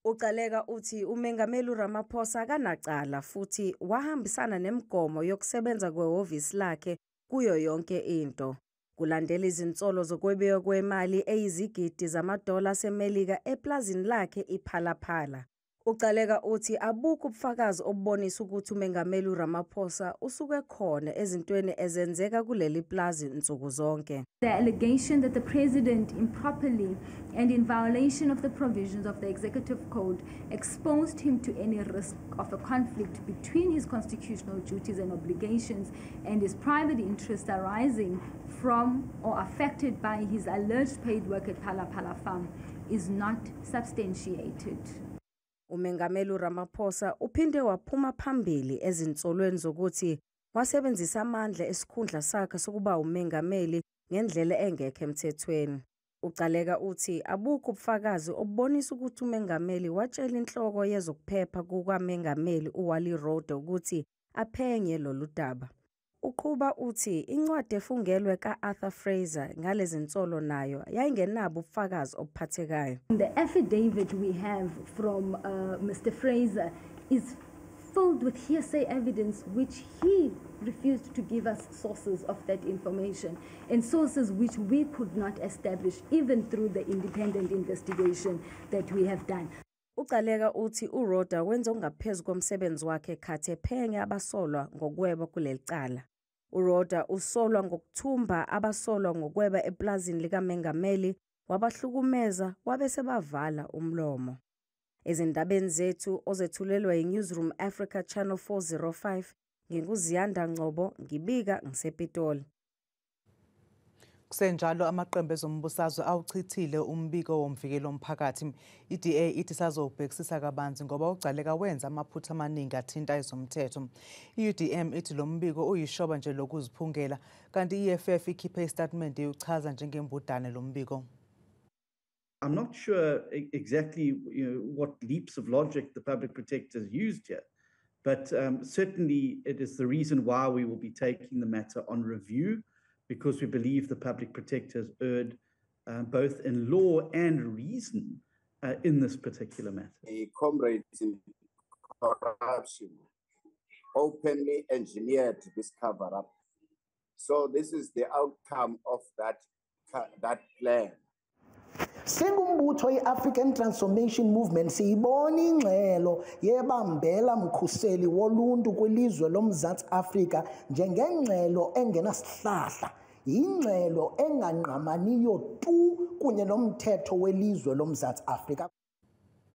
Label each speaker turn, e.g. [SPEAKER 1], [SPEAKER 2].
[SPEAKER 1] UGcaleka uthi uMengameli uRamaphosa akanacala futhi wahambisana nemigomo yokusebenza kwehhovisi lakhe kuyo yonke into. Kulandela izinsolo zokwebiwa kwemali eyizigidi zamadola aseMelika eplazini lakhe iPhala Phala. UGcaleka uthi abukho ubufakazi obubonisa ukuthi uMengameli uRamaphosa usuke khona ezintweni ezenzeka kuleli plazi nsuku zonke.
[SPEAKER 2] The allegation that the president improperly and in violation of the provisions of the Executive Code exposed him to any risk of a conflict between his constitutional duties and obligations and his private interests arising from or affected by his alleged paid work at Phala Phala Farm is not substantiated.
[SPEAKER 1] Umengameli uRamaphosa uphinde waphuma phambili ezinsolweni zokuthi wasebenzisa amandla esikhundla sakhe sokuba umengameli ngendlela engekho emthethweni. UGcaleka uthi abukho ubufakazi obubonisa ukuthi umengameli watshela inhloko yezokuphepha kukamengameli uWally Rhoode ukuthi aphenye lolu daba. Uqhuba uthi incwadi efungelwe ka-Arthur Fraser ngalezi nsolo nayo yayingenabo ubufakazi obuphathekayo.
[SPEAKER 2] The affidavit we have from Mr. Fraser is filled with hearsay evidence which he refused to give us sources of that information, and sources which we could not establish even through the independent investigation that we have done.
[SPEAKER 1] UGcaleka uthi uRhoode wenza okungaphezu komsebenzi wakhe khathi ephenya abasolwa ngokweba kuleli cala. URhoode usolwa ngokuthumba abasolwa ngokweba eplazini likamengameli, wabahlukumeza wabe sebavala umlomo. Ezindabeni zethu ozethulelwa yi-Newsroom Africa Channel 405, nginguZiyanda Ngcobo, ngibika ngisePitoli.
[SPEAKER 3] Kusenjalo, amaqembu ezombusazwe awuchithile umbiko womvikeli womphakathi. I-DA ithi isazowubhekisisa kabanzi ngoba uGcaleka wenza amaphutha amaningi athinta ezomthetho. I-UDM ithi lo mbiko uyishoba nje lokuziphungela, kanti i-EFF ikhiphe isitatimende iwuchaza njengembudane lo mbiko.
[SPEAKER 4] I'm not sure exactly what leaps of logic the public protector has used here, but certainly it is the reason why we will be taking the matter on review, because we believe the public protector has erred both in law and reason in this particular matter.
[SPEAKER 5] The comrades in corruption openly engineered this cover-up. So this is the outcome of that plan.
[SPEAKER 6] Singumbutho i-African Transformation Movement siyibona ingxelo yebambela mkhuseli woluntu kwilizwe loMzantsi Afrika njengengxelo engenasihlahla, ingxelo engangqamaniyo tu kunye nomthetho welizwe loMzantsi Afrika.